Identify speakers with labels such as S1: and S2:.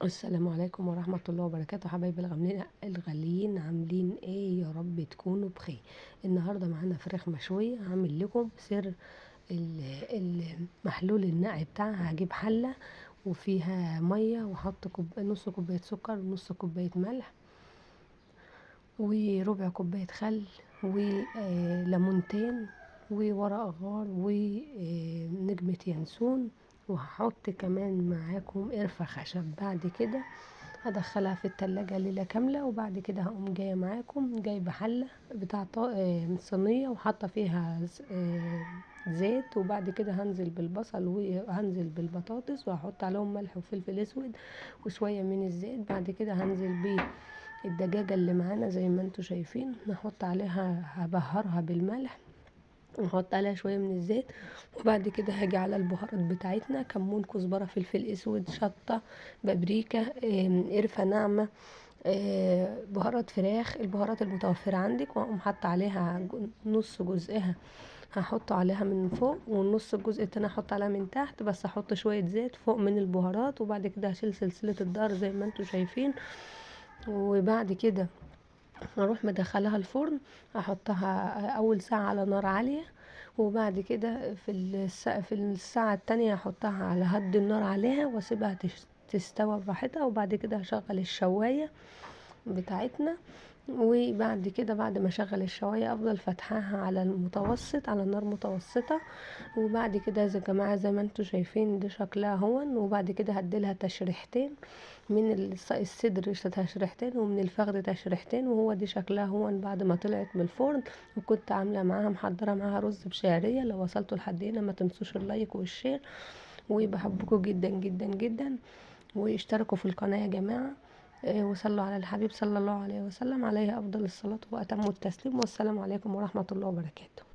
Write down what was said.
S1: السلام عليكم ورحمة الله وبركاته. حبايبي الغاليين، عاملين ايه؟ يا رب تكونوا بخير. النهاردة معانا فراخ مشوية، هعمل لكم سر المحلول النقع بتاعها. هجيب حلة وفيها مية واحط نص كوباية سكر ونص كوباية ملح وربع كوباية خل وليمونتين وورق غار ونجمة ينسون، وهحط كمان معاكم قرفة خشب. بعد كده هدخلها في التلاجة ليلة كاملة، وبعد كده هقوم جاية معاكم جايبة حلة بتاع صينية وحاطة فيها زيت، وبعد كده هنزل بالبصل وهنزل بالبطاطس وهحط عليهم ملح وفلفل اسود وشوية من الزيت. بعد كده هنزل بالدجاجة اللي معانا زي ما انتوا شايفين، هحط عليها، هبهرها بالملح ونحط عليها شوية من الزيت، وبعد كده هاجي على البهارات بتاعتنا: كمون، كزبره، فلفل اسود، شطه، بابريكا، قرفه ناعمة، بهارات فراخ، البهارات المتوفرة عندك. واقوم حاطه عليها نص جزئها، هحطه عليها من فوق، والنص الجزء التاني هحط عليها من تحت، بس احط شوية زيت فوق من البهارات. وبعد كده هشيل سلسلة الدار زي ما انتوا شايفين، وبعد كده هروح مدخلها الفرن. احطها اول ساعة على نار عالية، وبعد كده في الساعة التانية هحطها على هد النار عليها واسيبها تستوى براحتها. وبعد كده هشغل الشواية بتاعتنا، وبعد كده بعد ما اشغل الشواية افضل فاتحاها على المتوسط، على النار متوسطة. وبعد كده يا جماعة زي ما انتوا شايفين ده شكلها هون. وبعد كده هديلها تشريحتين من الصدر، تشريحتين، ومن الفخذ تشريحتين، وهو دي شكلها هون بعد ما طلعت من الفرن. وكنت عاملة معاها، محضرة معاها رز بشعرية. لو وصلتوا لحد هنا ما تنسوش ال like وال share، وبحبكم جدا جدا جدا، واشتركوا في القناة يا جماعة، وصلوا على الحبيب صلى الله عليه وسلم، عليه أفضل الصلاة وأتم التسليم. والسلام عليكم ورحمة الله وبركاته.